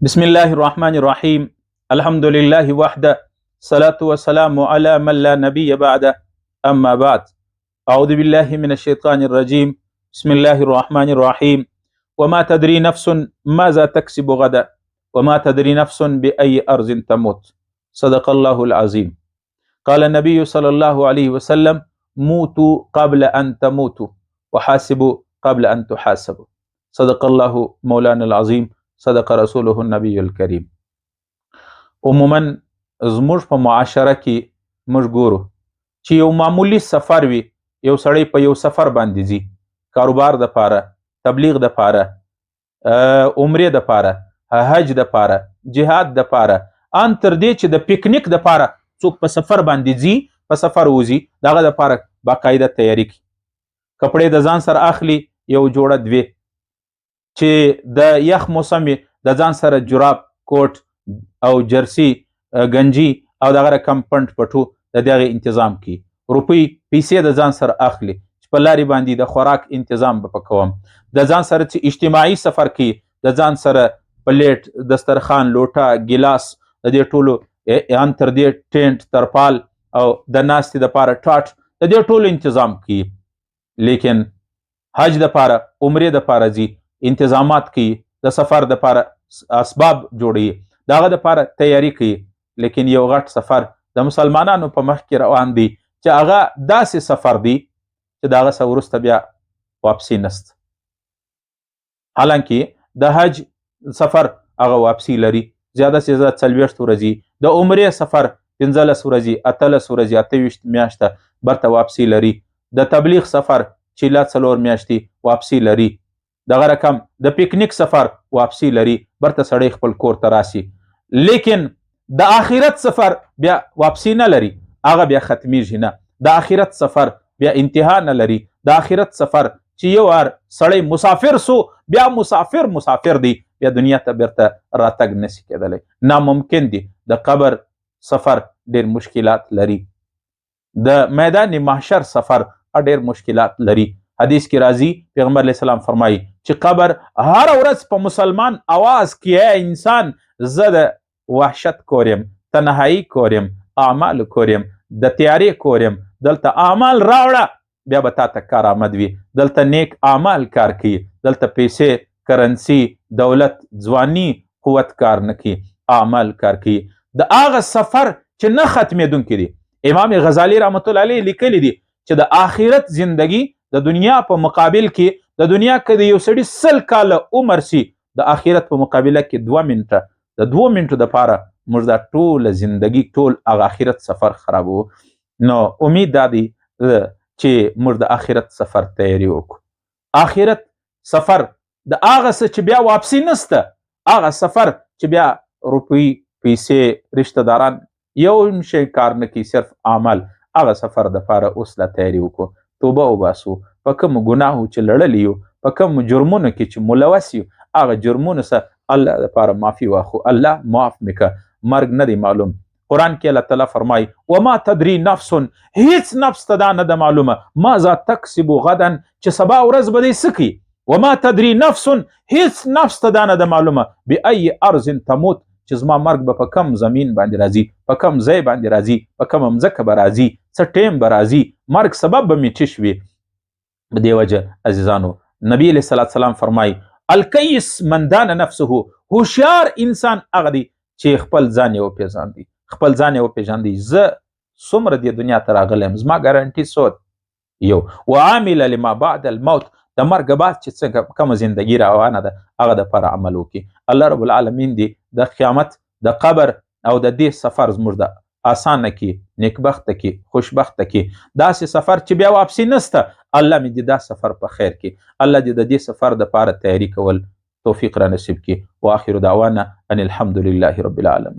بسم الله الرحمن الرحيم. الحمد لله وحده، صلاة والسلام على من لا نبي بعده، أما بعد. أعوذ بالله من الشيطان الرجيم. بسم الله الرحمن الرحيم. وما تدري نفس ماذا تكسب غدا وما تدري نفس بأي أرض تموت. صدق الله العظيم. قال النبي صلى الله عليه وسلم: موتوا قبل أن تموتوا وحاسبوا قبل أن تحاسبوا. صدق الله مولانا العظيم، صدق رسوله النبي الكريم. عموما زموږ په معاشره کې موږ ګورو چې یو معمولی سفر وي، یو سړی په یو سفر باندې ځي، کاروبار د پاره، تبلیغ د پاره، عمرې د پاره، حج د پاره، جهاد د پاره، ان تر دې چې د پکنیک د پاره څوک په سفر باندې ځي، په سفر وځي، د هغه د پاره باقاعده تیاری کوي. کپړې د ځان سره اخلي، یو جوړه دوې، چې د یخ موسم وي د ځان سره جراب، کوټ او جرسی، گنجی او دغه رقم پنډ پټو د دغه انتظام کوي. روپۍ پیسې د ځان سره اخلي چې په لارې باندې د خوراک انتظام به پکوم. د ځان سره چې اجتماعي سفر کوي، د ځان سره پلیټ، دسترخوان، لوټه، ګیلاس، د دې ټولو ان تر دې ټینټ، ترپال او د ناستې دپاره ټاټ، د دې ټولو انتظام کوي. لیکن حج دپاره، عمرې دپاره ځي، انتظامات کوي، د سفر دپاره اسباب جوړوي، د هغه دپاره تیاری کوي. لیکن یو غټ سفر د مسلمانانو په مخ کې روان دی چې هغه داسې سفر دی چې د هغه څخه وروسته بیا واپسی نشته. حالانکه د حج سفر هغه واپسی لري، زیاده سي زیاده 40 ورځې، د عمرې سفر 15 ورځې، 18 ورځې، 28 میاشته برته واپسی لري. د تبلیغ سفر چې لا 4 میاشتې واپسی لري. دغه رقم د پکنیک سفر واپسی لري، برته سړی خپل کور ته راسي. لیکن د آخرت سفر بیا واپسی نه لري، هغه بیا ختمیږي نه. د آخرت سفر بیا انتها نه لري. د آخرت سفر چې یو وار سړی مسافر سو، بیا مسافر مسافر دی، بیا دنیا ته بیرته راتګ نسی کېدلی، ناممکن دی. د قبر سفر ډیر مشکلات لري، د میدان محشر سفر ډیر مشکلات لري. حدیث کې راځي، پیغمبر علیه السلام فرمایي چې قبر هر ورځ په مسلمان اواز کې: ای انسان، زه د وحشت کوریم، تنهایی کوریم، اعمال کوریم، د تیارې کوریم، دلته اعمال راوړه، بیا به تا ته کارآمد وي. دلته نیک اعمال کار کوي، دلته پیسې، کرنسی، دولت، ځواني، قوت کار نه کوي، اعمال کار کوي. د هغه سفر چې نه ختمېدونکی دی، امام غزالی رحمت الله علیه لیکلی دی چې د آخرت زندگی د دنیا په مقابل کې، د دنیا کې د یو سړي 100 کاله عمر سي، د آخرت په مقابله کې 2 منټه، د 2 منټو دپاره موږ دا ټوله زندگی، ټول هغه آخرت سفر خرابوو. نو امید دا دی چې موږ د آخرت سفر تیاری وکړو. آخرت سفر د هغه څه چې بیا واپسی نسته، هغه سفر چې بیا روپۍ، پیسې، رشته داران یو شی کار نه کوي، صرف عمل، هغه سفر دپاره اوس لا تیاری وکړو، توبه وباسو. په کوم ګناهو چې لړلي یو، په کوم جرمونو کې چې ملوث یو، هغه جرمونو څخه الله دپاره معافي واخو. الله معاف مې که، مرګ نه دی معلوم. قرآن کې الله تعالی فرمایي: وما تدري نفس، هیڅ نفس ته دا نه ده معلومه، ماذا تکسب غدا، چې سبا ورځ به دی څه کوي. وما تدري نفس، هیڅ نفس ته دا نه ده معلومه، بأي ارض تموت، چې زما مرګ به په کم زمین باندې راځي، په کم ځای باندې راځي، په کومه مځکه به راځي، څه ټیم به راځي، مرګ سبب به مې چش وي. په دې وجه عزیزانو، نبی علیه الصلاة والسلام فرمایي: الکیس من دان نفسه، هوښیار انسان هغه دی چې خپل ځان یې وپېژاندي، خپل ځان یې وپېژاندي. زه څومره دې دنیا ته راغلی یم، زما ګارنټي څه یو، وعامل لما بعد الموت، د مرګ بعد چې څنګه کومه زندگی روانه ده هغه دپاره عمل وکړي. الله رب العالمین دې د قیامت، د قبر او د دې سفر زموږ د اسانه کې، نیکبخته کې، خوشبخته کې، داسې سفر چې بیا واپسی نسته، الله مې دې دا سفر په خیر کې، الله دې د دې سفر دپاره تیاری کول توفیق را نصیب کړي. واخر دعوانا ان الحمد لله رب العالمین.